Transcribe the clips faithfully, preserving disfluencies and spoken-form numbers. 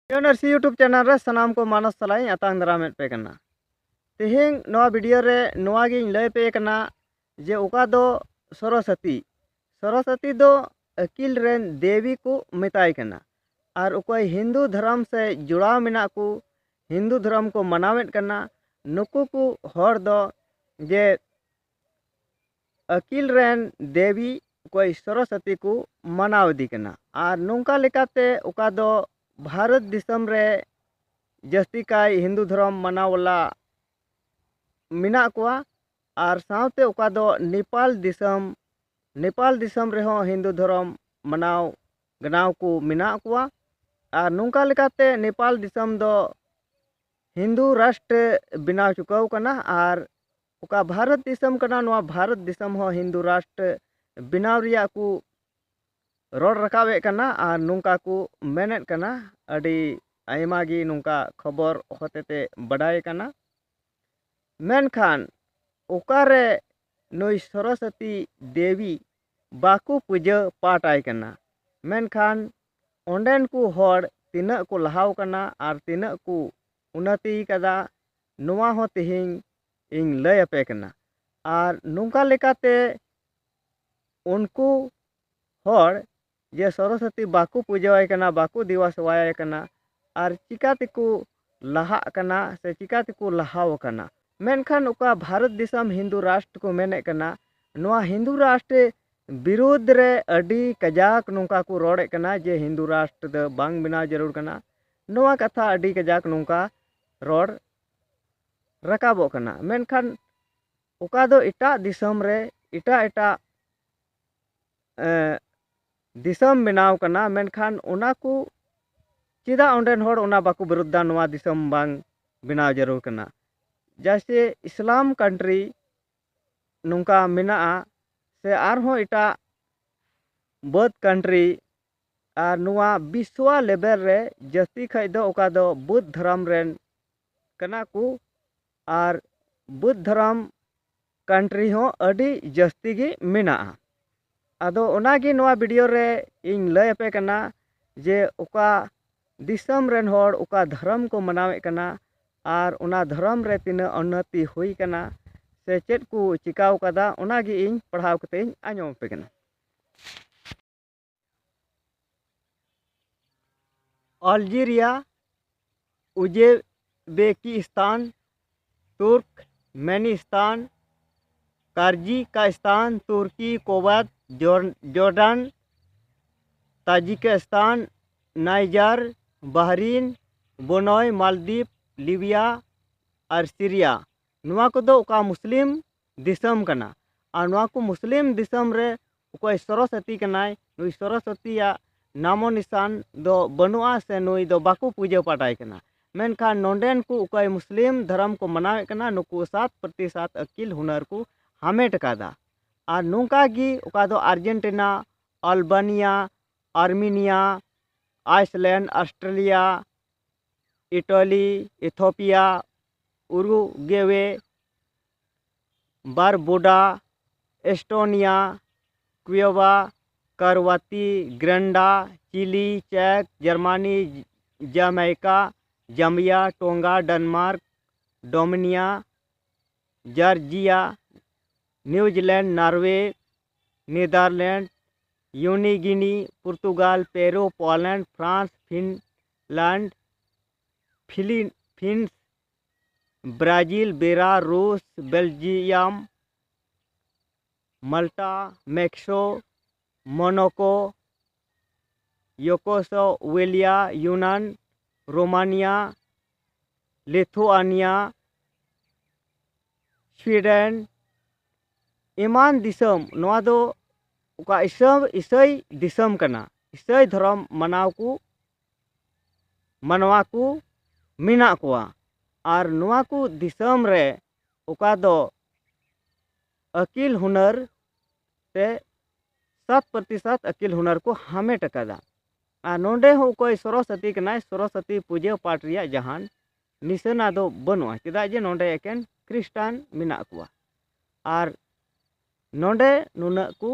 Narsi YouTube channel ᱨᱮ ᱥᱟᱱᱟᱢ ᱠᱚ ᱢᱟᱱᱚᱥ ᱥᱟᱞᱟᱜ ᱤᱧ ᱟᱛᱟᱝ ᱫᱟᱨᱟᱢᱮᱫ ᱯᱮ ᱠᱟᱱᱟ᱾ ᱛᱮᱦᱮᱧ ᱱᱚᱣᱟ video ᱨᱮ ᱱᱚᱣᱟ ᱜᱤᱧ ᱞᱟᱹᱭ ᱯᱮ ᱠᱟᱱᱟ ᱡᱮ ᱚᱠᱟ ᱫᱚ ᱥᱚᱨᱚᱥᱚᱛᱤ, ᱥᱚᱨᱚᱥᱚᱛᱤ ᱫᱚ ᱟᱹᱠᱤᱞ ᱨᱮᱱ ᱫᱮᱵᱤ ᱠᱚ ᱢᱮᱛᱟᱭ ᱠᱟᱱᱟ᱾ ᱟᱨ ᱚᱠᱚᱭ ᱦᱤᱱᱫᱩ ᱫᱷᱚᱨᱚᱢ ᱥᱮ ᱡᱚᱲᱟᱣ ᱢᱮᱱᱟᱜ ᱠᱚ, ᱦᱤᱱᱫᱩ ᱫᱷᱚᱨᱚᱢ ᱠᱚ ᱢᱟᱱᱟᱣᱮᱫ ᱠᱟᱱᱟ, ᱱᱩᱠᱩ ᱠᱚ ᱦᱚᱲ ᱫᱚ ᱡᱮ ᱟᱹᱠᱤᱞ ᱨᱮᱱ ᱫᱮᱵᱤ ᱚᱠᱚᱭ ᱥᱚᱨᱚᱥᱚᱛᱤ ᱠᱚ ᱢᱟᱱᱟᱣ ᱤᱫᱤ ᱠᱟᱱᱟ᱾ ᱟᱨ ᱱᱚᱝᱠᱟ ᱞᱮᱠᱟᱛᱮ ᱚᱠᱟ ᱫᱚ ᱵᱷᱟᱨᱚᱛ ᱫᱤᱥᱚᱢ ᱨᱮ ᱡᱟᱹᱥᱛᱤ ᱠᱟᱭ ᱦᱤᱱᱫᱩ ᱫᱷᱚᱨᱚᱢ ᱢᱟᱱᱟᱣ ᱣᱟᱞᱟ ᱢᱮᱱᱟᱜ ᱠᱚᱣᱟ, ᱟᱨ ᱥᱟᱶᱛᱮ ᱚᱠᱟ ᱫᱚ ᱱᱮᱯᱟᱞ ᱫᱤᱥᱚᱢ, ᱱᱮᱯᱟᱞ ᱫᱤᱥᱚᱢ ᱨᱮᱦᱚᱸ ᱦᱤᱱᱫᱩ ᱫᱷᱚᱨᱚᱢ ᱢᱟᱱᱟᱣ ᱜᱟᱱᱟᱣ ᱠᱚ ᱢᱮᱱᱟᱜ ᱠᱚᱣᱟ᱾ ᱟᱨ ᱱᱚᱝᱠᱟ ᱞᱮᱠᱟᱛᱮ ᱱᱮᱯᱟᱞ ᱫᱤᱥᱚᱢ ᱫᱚ ᱦᱤᱱᱫᱩ ᱨᱟᱥᱴᱨ ᱵᱮᱱᱟᱣ ᱪᱩᱠᱟᱹᱣ ᱠᱟᱱᱟ᱾ ᱟᱨ ᱚᱠᱟ ᱵᱷᱟᱨᱚᱛ ᱫᱤᱥᱚᱢ ᱠᱟᱱᱟ, ᱱᱚᱣᱟ ᱵᱷᱟᱨᱚᱛ ᱫᱤᱥᱚᱢ ᱦᱚᱸ ᱦᱤᱱᱫᱩ ᱨᱟᱥᱴᱨ ᱵᱮᱱᱟᱣ ᱨᱮᱭᱟᱜ ᱠᱚ ᱨᱚᱲ ᱨᱟᱠᱟᱵᱮᱫ ᱠᱟᱱᱟ᱾ ᱟᱨ ᱱᱚᱝᱠᱟ ᱠᱚ ᱢᱮᱱᱮᱫ ᱠᱟᱱᱟ, ᱟᱹᱰᱤ ᱟᱭᱢᱟ ᱜᱮ ᱱᱚᱝᱠᱟ ᱠᱷᱚᱵᱚᱨ ᱦᱚᱛᱮᱛᱮ ᱵᱟᱰᱟᱭ ᱠᱟᱱᱟ᱾ ᱢᱮᱱᱠᱷᱟᱱ ᱚᱠᱟᱨᱮ ᱱᱩᱭ ᱥᱚᱨᱚᱥᱚᱛᱤ ᱫᱮᱵᱤ ᱵᱟᱠᱚ ᱯᱩᱡᱟᱹ ᱯᱟᱴ ᱟᱭ ᱠᱟᱱᱟ, ᱢᱮᱱᱠᱷᱟᱱ ᱚᱸᱰᱮᱱ ᱠᱚ ᱦᱚᱲ ᱛᱤᱱᱟᱹᱜ ᱠᱚ ᱞᱟᱦᱟᱣ ᱠᱟᱱᱟ ᱟᱨ ᱛᱤᱱᱟᱹᱜ ᱠᱚ ᱩᱱᱱᱚᱛᱤ ᱠᱟᱫᱟ, ᱱᱚᱣᱟ ᱦᱚᱸ ᱛᱮᱦᱮᱧ ᱤᱧ ᱞᱟᱹᱭ ᱟᱯᱮ ᱠᱟᱱᱟ᱾ ᱟᱨ ᱱᱚᱝᱠᱟ ᱞᱮᱠᱟᱛᱮ ᱩᱱᱠᱩ ᱦᱚᱲ ᱡᱮ ᱥᱚᱨᱚᱥᱚᱛᱤ ᱵᱟᱠᱚ ᱯᱩᱡᱟᱹᱣᱟᱭ ᱠᱟᱱᱟ, ᱵᱟᱠᱚ ᱫᱮᱵᱟ ᱥᱮᱵᱟᱭᱟᱭ ᱠᱟᱱᱟ, ᱟᱨ ᱪᱤᱠᱟ ᱛᱮᱠᱚ ᱞᱟᱦᱟᱜ ᱠᱟᱱᱟ ᱥᱮ ᱪᱤᱠᱟ ᱛᱮᱠᱚ ᱞᱟᱦᱟᱣ ᱟᱠᱟᱱᱟ? ᱢᱮᱱᱠᱷᱟᱱ ᱚᱠᱟ ᱵᱷᱟᱨᱚᱛ ᱫᱤᱥᱚᱢ ᱦᱤᱱᱫᱩ ᱨᱟᱥᱴᱨ ᱠᱚ ᱢᱮᱱᱮᱫ ᱠᱟᱱᱟ, ᱱᱚᱣᱟ ᱦᱤᱱᱫᱩ ᱨᱟᱥᱴᱨ ᱵᱤᱨᱩᱫᱽ ᱨᱮ ᱟᱹᱰᱤ ᱠᱟᱡᱟᱠ ᱱᱚᱝᱠᱟ ᱠᱚ ᱨᱚᱲᱮᱫ ᱠᱟᱱᱟ ᱡᱮ ᱦᱤᱱᱫᱩ ᱨᱟᱥᱴᱨ ᱫᱚ ᱵᱟᱝ ᱵᱮᱱᱟᱣ ᱡᱟᱹᱨᱩᱲ ᱠᱟᱱᱟ᱾ ᱱᱚᱣᱟ ᱠᱟᱛᱷᱟ ᱟᱹᱰᱤ ᱠᱟᱡᱟᱠ ᱱᱚᱝᱠᱟ ᱨᱚᱲ ᱨᱟᱠᱟᱵᱚᱜ ᱠᱟᱱᱟ᱾ ᱢᱮᱱᱠᱷᱟᱱ ᱚᱠᱟ ᱫᱚ ᱮᱴᱟᱜ ᱫᱤᱥᱚᱢ ᱨᱮ ᱮᱴᱟᱜ ᱮᱴᱟᱜ, ᱮ, ᱫᱤᱥᱚᱢ ᱵᱮᱱᱟᱣ ᱠᱟᱱᱟ, ᱢᱮᱱᱠᱷᱟᱱ ᱚᱱᱟ ᱠᱚ ᱪᱮᱫᱟᱜ ᱚᱸᱰᱮᱱ ᱦᱚᱲ ᱚᱱᱟ ᱵᱟᱠᱚ ᱵᱤᱨᱳᱫᱷ ᱫᱟ, ᱱᱚᱣᱟ ᱫᱤᱥᱚᱢ ᱵᱟᱝ ᱵᱮᱱᱟᱣ ᱡᱟᱹᱨᱩᱲ ᱠᱟᱱᱟ? ᱡᱮᱭᱥᱮ ᱤᱥᱞᱟᱢ country ᱱᱚᱝᱠᱟ ᱢᱮᱱᱟᱜᱼᱟ, ᱥᱮ ᱟᱨᱦᱚᱸ ᱮᱴᱟᱜ ᱵᱟᱹᱫᱽ country, ᱟᱨ ᱱᱚᱣᱟ ᱵᱤᱥᱣᱟ level ᱨᱮ ᱡᱟᱹᱥᱛᱤ ᱠᱷᱟᱡ ᱫᱚ ᱚᱠᱟ ᱫᱚ ᱵᱩᱫᱽ ᱫᱷᱚᱨᱚᱢ ᱨᱮᱱ ᱠᱟᱱᱟ ᱠᱚ, ᱟᱨ ᱵᱩᱫᱽ ᱫᱷᱚᱨᱚᱢ country ᱦᱚᱸ ᱟᱹᱰᱤ ᱡᱟᱹᱥᱛᱤ ᱜᱮ ᱢᱮᱱᱟᱜᱼᱟ᱾ ᱟᱫᱚ ᱚᱱᱟᱜᱮ ᱱᱚᱣᱟ video ᱨᱮ ᱤᱧ ᱞᱟᱹᱭ ᱟᱯᱮ ᱠᱟᱱᱟ ᱡᱮ ᱚᱠᱟ ᱫᱤᱥᱚᱢ ᱨᱮᱱ ᱦᱚᱲ ᱚᱠᱟ ᱫᱷᱚᱨᱚᱢ ᱠᱚ ᱢᱟᱱᱟᱣᱮᱫ ᱠᱟᱱᱟ ᱟᱨ ᱚᱱᱟ ᱫᱷᱚᱨᱚᱢ ᱨᱮ ᱛᱤᱱᱟᱹᱜ ᱩᱱᱱᱚᱛᱤ ᱦᱩᱭ ᱠᱟᱱᱟ ᱥᱮ ᱪᱮᱫ ᱠᱚ ᱪᱤᱠᱟᱹᱣ ᱠᱟᱫᱟ, ᱚᱱᱟ ᱜᱮ ᱤᱧ ᱯᱟᱲᱦᱟᱣ ᱠᱟᱛᱮ ᱤᱧ ᱟᱸᱡᱚᱢ ᱟᱯᱮ ᱠᱟᱱᱟ᱾ ᱟᱞᱡᱤᱨᱤᱭᱟ, ᱩᱡᱵᱮᱠᱤᱥᱛᱟᱱ, ᱛᱩᱨᱠᱢᱮᱱᱤᱥᱛᱟᱱ, ᱠᱟᱨᱡᱤᱠᱟᱥᱛᱟᱱ, ᱛᱩᱨᱠᱤ, ᱠᱳᱵᱟᱫ, ᱡᱚᱨ-, ᱡᱚᱨᱰᱟᱱ, ᱛᱟᱡᱤᱠᱤᱥᱛᱟᱱ, ᱱᱟᱭᱡᱟᱨ, ᱵᱟᱦᱨᱤᱱ, ᱵᱚᱱᱚᱭ, ᱢᱟᱞᱫᱤᱯ, ᱞᱤᱵᱤᱭᱟ ᱟᱨ ᱥᱤᱨᱤᱭᱟ᱾ ᱱᱚᱣᱟ ᱠᱚᱫᱚ ᱚᱠᱟ ᱢᱩᱥᱞᱤᱢ ᱫᱤᱥᱚᱢ ᱠᱟᱱᱟ᱾ ᱟᱨ ᱱᱚᱣᱟ ᱠᱚ ᱢᱩᱥᱞᱤᱢ ᱫᱤᱥᱚᱢ ᱨᱮ ᱚᱠᱚᱭ ᱥᱚᱨᱚᱥᱚᱛᱤ ᱠᱟᱱᱟᱭ, ᱱᱩᱭ ᱥᱚᱨᱚᱥᱚᱛᱤᱭᱟᱜ ᱱᱟᱢᱚ ᱱᱤᱥᱟᱱ ᱫᱚ ᱵᱟᱹᱱᱩᱜᱼᱟ ᱥᱮ ᱱᱩᱭ ᱫᱚ ᱵᱟᱠᱚ ᱯᱩᱡᱟᱹ ᱯᱟᱴᱟᱭ ᱠᱟᱱᱟ᱾ ᱢᱮᱱᱠᱷᱟᱱ ᱱᱚᱰᱮᱱ ᱠᱚ ᱚᱠᱚᱭ ᱢᱩᱥᱞᱤᱢ ᱫᱷᱚᱨᱚᱢ ᱠᱚ ᱢᱟᱱᱟᱣᱮᱫ ᱠᱟᱱᱟ, ᱱᱩᱠᱩ ᱥᱟᱛ ᱯᱨᱚᱛᱤᱥᱟᱛ ᱟᱹᱠᱤᱞ ᱦᱩᱱᱟᱹᱨ ᱠᱚ ᱦᱟᱢᱮᱴ ᱟᱠᱟᱫᱟ᱾ ᱟᱨ ᱱᱚᱝᱠᱟ ᱜᱮ ᱚᱠᱟ ᱫᱚ Argentina, Albania, Armenia, Iceland, Australia, Italy, Ethiopia, Uruguay, Barbuda, Estonia, Cuba, Croatia, Grenada, Chile, ᱪᱮᱠ, Germany, Jamaica, Zambia, Tonga, Denmark, Dominica, Georgia, New Zealand, Norway, Netherlands, New Guinea, Portugal, Peru, Poland, France, Finland, Philippines, Brazil, Belarus, Belgium, Malta, Mexico, Monaco, Yugoslavia, ᱤᱭᱩᱱᱟᱱ, Romania, Lithuania, Sweden, Yemen ᱫᱤᱥᱚᱢ᱾ ᱱᱚᱣᱟ ᱫᱚ ᱚᱠᱟ ᱤᱥᱟᱹ-, ᱤᱥᱟᱹᱭ ᱫᱤᱥᱚᱢ ᱠᱟᱱᱟ᱾ ᱤᱥᱟᱹᱭ ᱫᱷᱚᱨᱚᱢ ᱢᱟᱱᱟᱣ ᱠᱚ, ᱢᱟᱱᱣᱟ ᱠᱚ ᱢᱮᱱᱟᱜ ᱠᱚᱣᱟ᱾ ᱟᱨ ᱱᱚᱣᱟ ᱠᱚ ᱫᱤᱥᱚᱢ ᱨᱮ ᱚᱠᱟ ᱫᱚ ᱟᱹᱠᱤᱞ ᱦᱩᱱᱟᱹᱨ ᱛᱮ ᱥᱟᱛ ᱯᱨᱚᱛᱤᱥᱚᱛ ᱟᱹᱠᱤᱞ ᱦᱩᱱᱟᱹᱨ ᱠᱚ ᱦᱟᱢᱮᱴ ᱟᱠᱟᱫᱟ᱾ ᱟᱨ ᱱᱚᱰᱮ ᱦᱚᱸ ᱚᱠᱚᱭ ᱥᱚᱨᱚᱥᱚᱛᱤ ᱠᱟᱱᱟᱭ, ᱥᱚᱨᱚᱥᱚᱛᱤ ᱯᱩᱡᱟᱹ ᱯᱟᱴ ᱨᱮᱭᱟᱜ ᱡᱟᱦᱟᱱ ᱱᱤᱥᱟᱹᱱᱟ ᱫᱚ ᱵᱟᱹᱱᱩᱜᱼᱟ, ᱪᱮᱫᱟᱜ ᱡᱮ ᱱᱚᱰᱮ ᱮᱠᱮᱱ ᱠᱷᱨᱤᱥᱴᱟᱱ ᱢᱮᱱᱟᱜ ᱠᱚᱣᱟ᱾ ᱟᱨ ᱱᱚᱰᱮ ᱱᱩᱱᱟᱹᱜ ᱠᱚ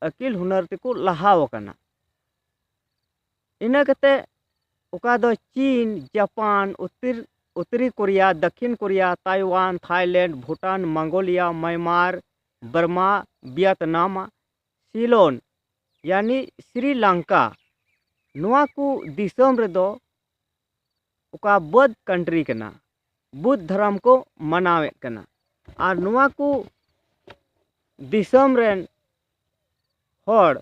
ᱟᱹᱠᱤᱞ ᱦᱩᱱᱟᱹᱨ ᱛᱮᱠᱚ ᱞᱟᱦᱟᱣ ᱟᱠᱟᱱᱟ᱾ ᱤᱱᱟᱹ ᱠᱟᱛᱮ ᱚᱠᱟ ᱫᱚ ᱪᱤᱱ, ᱡᱟᱯᱟᱱ, ᱩᱛᱛᱚᱨ, ᱩᱛᱛᱚᱨᱤ ᱠᱳᱨᱤᱭᱟ, ᱫᱟᱠᱠᱷᱤᱱ Korea, Taiwan, Thailand, Bhutan, Mongolia, Myanmar, Burma, Vietnam, Ceylon, ᱭᱟᱱᱤ ᱥᱨᱤᱞᱚᱝᱠᱟ, ᱱᱚᱣᱟ ᱠᱚ ᱫᱤᱥᱚᱢ ᱨᱮᱫᱚ ᱚᱠᱟ ᱵᱳᱫᱷ ᱠᱟᱱᱴᱨᱤ ᱠᱟᱱᱟ, ᱵᱩᱫᱽ ᱫᱷᱚᱨᱚᱢ ᱠᱚ ᱢᱟᱱᱟᱣᱮᱫ ᱠᱟᱱᱟ᱾ ᱟᱨ ᱱᱚᱣᱟ ᱠᱚ ᱫᱤᱥᱚᱢ ᱨᱮᱱ ᱦᱚᱲ,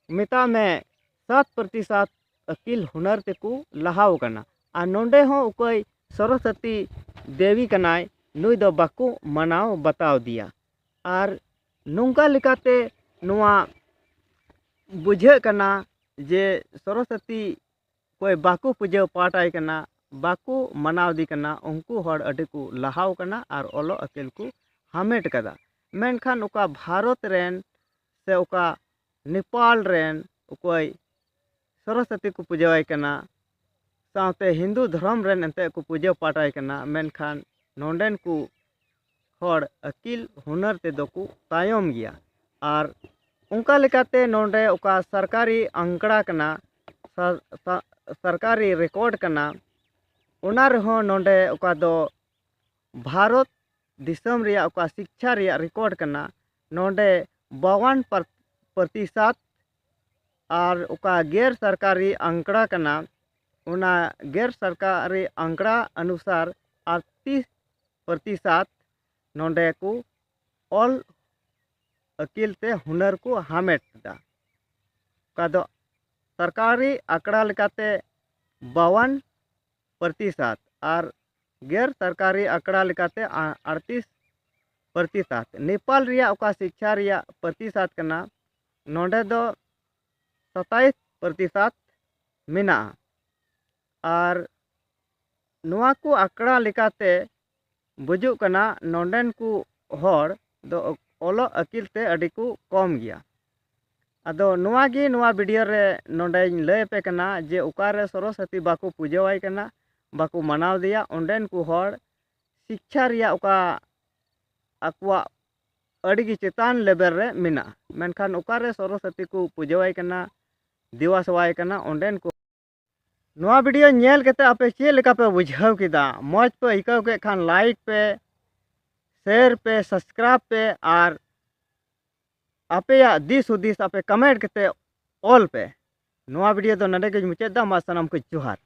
ᱢᱮᱛᱟᱜ ᱢᱮ, ᱥᱟᱛ ᱯᱨᱚᱛᱤᱥᱟᱛ ᱟᱹᱠᱤᱞ ᱦᱩᱱᱟᱹᱨ ᱛᱮᱠᱚ ᱞᱟᱦᱟᱣ ᱟᱠᱟᱱᱟ᱾ ᱟᱨ ᱱᱚᱰᱮ ᱦᱚᱸ ᱚᱠᱚᱭ ᱥᱚᱨᱚᱥᱚᱛᱤ ᱫᱮᱵᱤ ᱠᱟᱱᱟᱭ, ᱱᱩᱭ ᱫᱚ ᱵᱟᱠᱚ ᱢᱟᱱᱟᱣ ᱵᱟᱛᱟᱣ ᱫᱮᱭᱟ᱾ ᱟᱨ ᱱᱚᱝᱠᱟ ᱞᱮᱠᱟᱛᱮ ᱱᱚᱣᱟ ᱵᱩᱡᱷᱟᱹᱜ ᱠᱟᱱᱟ ᱡᱮ ᱥᱚᱨᱚᱥᱚᱛᱤ ᱚᱠᱚᱭ ᱵᱟᱠᱚ ᱯᱩᱡᱟᱹ ᱯᱟᱴ ᱟᱭ ᱠᱟᱱᱟ, ᱵᱟᱠᱚ ᱢᱟᱱᱟᱣ ᱫᱮ ᱠᱟᱱᱟ, ᱩᱱᱠᱩ ᱦᱚᱲ ᱟᱹᱰᱤ ᱠᱚ ᱞᱟᱦᱟᱣ ᱠᱟᱱᱟ ᱟᱨ ᱚᱞᱚᱜ ᱟᱹᱠᱤᱞ ᱠᱚ ᱦᱟᱢᱮᱴ ᱠᱟᱫᱟ᱾ ᱢᱮᱱᱠᱷᱟᱱ ᱚᱠᱟ ᱵᱷᱟᱨᱚᱛ ᱨᱮᱱ ᱥᱮ ᱚᱠᱟ ᱱᱮᱯᱟᱞ ᱨᱮᱱ ᱚᱠᱚᱭ ᱥᱚᱨᱚᱥᱚᱛᱤ ᱠᱚ ᱯᱩᱡᱟᱹᱣᱟᱭ ᱠᱟᱱᱟ, ᱥᱟᱶᱛᱮ ᱦᱤᱱᱫᱩ ᱫᱷᱚᱨᱚᱢ ᱨᱮᱱ ᱮᱱᱛᱮᱫ ᱠᱚ ᱯᱩᱡᱟᱹ ᱯᱟᱴ ᱟᱭ ᱠᱟᱱᱟ, ᱢᱮᱱᱠᱷᱟᱱ ᱱᱚᱰᱮᱱ ᱠᱚ ᱦᱚᱲ ᱟᱹᱠᱤᱞ ᱦᱩᱱᱟᱹᱨ ᱛᱮᱫᱚ ᱠᱚ ᱛᱟᱭᱚᱢ ᱜᱮᱭᱟ᱾ ᱟᱨ ᱚᱱᱠᱟ ᱞᱮᱠᱟᱛᱮ ᱱᱚᱰᱮ ᱚᱠᱟ ᱥᱚᱨᱠᱟᱨᱤ ᱟᱝᱠᱲᱟ ᱠᱟᱱᱟ, ᱥᱟ-, ᱥᱟ-, ᱥᱚᱨᱠᱟᱨᱤ ᱨᱮᱠᱚᱨᱰ ᱠᱟᱱᱟ, ᱚᱱᱟ ᱨᱮᱦᱚᱸ ᱱᱚᱰᱮ ᱚᱠᱟ ᱫᱚ ᱵᱷᱟᱨᱚᱛ ᱫᱤᱥᱚᱢ ᱨᱮᱭᱟᱜ ᱚᱠᱟ ᱥᱤᱠᱪᱷᱟ ᱨᱮᱭᱟᱜ ᱨᱮᱠᱚᱨᱰ ᱠᱟᱱᱟ, ᱱᱚᱰᱮ ᱵᱟᱣᱟᱱ ᱯᱨᱚᱛᱤᱥᱟᱛ, ᱟᱨ ᱚᱠᱟ ᱜᱮᱨ ᱥᱚᱨᱠᱟᱨᱤ ᱟᱝᱠᱲᱟ ᱠᱟᱱᱟ, ᱚᱱᱟ ᱜᱮᱨ ᱥᱚᱨᱠᱟᱨᱤ ᱟᱝᱠᱲᱟ ᱚᱱᱩᱥᱟᱨ ᱟᱴᱛᱤᱥ ᱯᱨᱚᱛᱤᱥᱟᱛ ᱱᱚᱰᱮ ᱠᱚ ᱚᱞ ᱟᱹᱠᱤᱞ ᱛᱮ ᱦᱩᱱᱟᱹᱨ ᱠᱚ ᱦᱟᱢᱮᱴ ᱮᱫᱟ᱾ ᱚᱠᱟ ᱫᱚ ᱥᱚᱨᱠᱟᱨᱤ ᱟᱠᱲᱟ ᱞᱮᱠᱟᱛᱮ ᱵᱟᱣᱟᱱ ᱯᱨᱚᱛᱤᱥᱟᱛ ᱟᱨ ᱜᱮᱨ ᱥᱚᱨᱠᱟᱨᱤ ᱟᱠᱲᱟ ᱞᱮᱠᱟᱛᱮ ᱟ-, ᱟᱴᱛᱤᱥ ᱯᱨᱚᱛᱤᱥᱟᱛ᱾ ᱱᱮᱯᱟᱞ ᱨᱮᱭᱟᱜ ᱚᱠᱟ ᱥᱤᱠᱪᱷᱟ ᱨᱮᱭᱟᱜ ᱯᱨᱚᱛᱤᱥᱟᱛ ᱠᱟᱱᱟ, ᱱᱚᱰᱮ ᱫᱚ ᱥᱟᱛᱟᱭᱤᱥ ᱯᱨᱚᱛᱤᱥᱟᱛ ᱢᱮᱱᱟᱜᱼᱟ᱾ ᱟᱨ ᱱᱚᱣᱟ ᱠᱚ ᱟᱠᱲᱟ ᱞᱮᱠᱟᱛᱮ ᱵᱩᱡᱩᱜ ᱠᱟᱱᱟ, ᱱᱚᱰᱮᱱ ᱠᱚ ᱦᱚᱲ ᱫᱚ ᱚᱞᱚᱜ ᱟᱹᱠᱤᱞ ᱛᱮ ᱟᱹᱰᱤ ᱠᱚ ᱠᱚᱢ ᱜᱮᱭᱟ᱾ ᱟᱫᱚ ᱱᱚᱣᱟ ᱜᱮ ᱱᱚᱣᱟ ᱵᱷᱤᱰᱤᱭᱳ ᱨᱮ ᱱᱚᱰᱮᱧ ᱞᱟᱹᱭ ᱟᱯᱮ ᱠᱟᱱᱟ ᱡᱮ ᱚᱠᱟᱨᱮ ᱥᱚᱨᱚᱥᱚᱛᱤ ᱵᱟᱠᱚ ᱯᱩᱡᱟᱹᱣᱟᱭ ᱠᱟᱱᱟ, ᱵᱟᱠᱚ ᱢᱟᱱᱟᱣ ᱫᱮᱭᱟ, ᱚᱸᱰᱮᱱ ᱠᱚ ᱦᱚᱲ ᱥᱤᱠᱪᱷᱟ ᱨᱮᱭᱟᱜ ᱚᱠᱟ ᱟᱠᱚᱣᱟᱜ ᱟᱹᱰᱤ ᱜᱮ ᱪᱮᱛᱟᱱ ᱞᱮᱵᱮᱞ ᱨᱮ ᱢᱮᱱᱟᱜᱼᱟ, ᱢᱮᱱᱠᱷᱟᱱ ᱚᱠᱟᱨᱮ ᱥᱚᱨᱚᱥᱚᱛᱤ ᱠᱚ ᱯᱩᱡᱟᱹᱣᱟᱭ ᱠᱟᱱᱟ, ᱫᱮᱵᱟ ᱥᱮᱵᱟᱭ ᱠᱟᱱᱟ, ᱚᱸᱰᱮᱱ ᱠᱚ ᱱᱚᱣᱟ video ᱧᱮᱞ ᱠᱟᱛᱮ ᱟᱯᱮ ᱪᱮᱫ ᱞᱮᱠᱟ ᱯᱮ ᱵᱩᱡᱷᱟᱹᱣ ᱠᱮᱫᱟ? ᱢᱚᱡᱽ ᱯᱮ ᱟᱹᱭᱠᱟᱹᱣ ᱠᱮᱫ ᱠᱷᱟᱱ like ᱯᱮ, share ᱯᱮ, subscribe ᱯᱮ ᱟᱨ ᱟᱯᱮᱭᱟᱜ ᱫᱤᱥ ᱦᱩᱫᱤᱥ ᱟᱯᱮ comment ᱠᱟᱛᱮ ᱚᱞ ᱯᱮ᱾ ᱱᱚᱣᱟ video ᱫᱚ ᱱᱚᱰᱮ ᱜᱮᱧ ᱢᱩᱪᱟᱹᱫ ᱮᱫᱟ᱾ ᱢᱟ ᱥᱟᱱᱟᱢ ᱠᱚ ᱡᱚᱦᱟᱨ᱾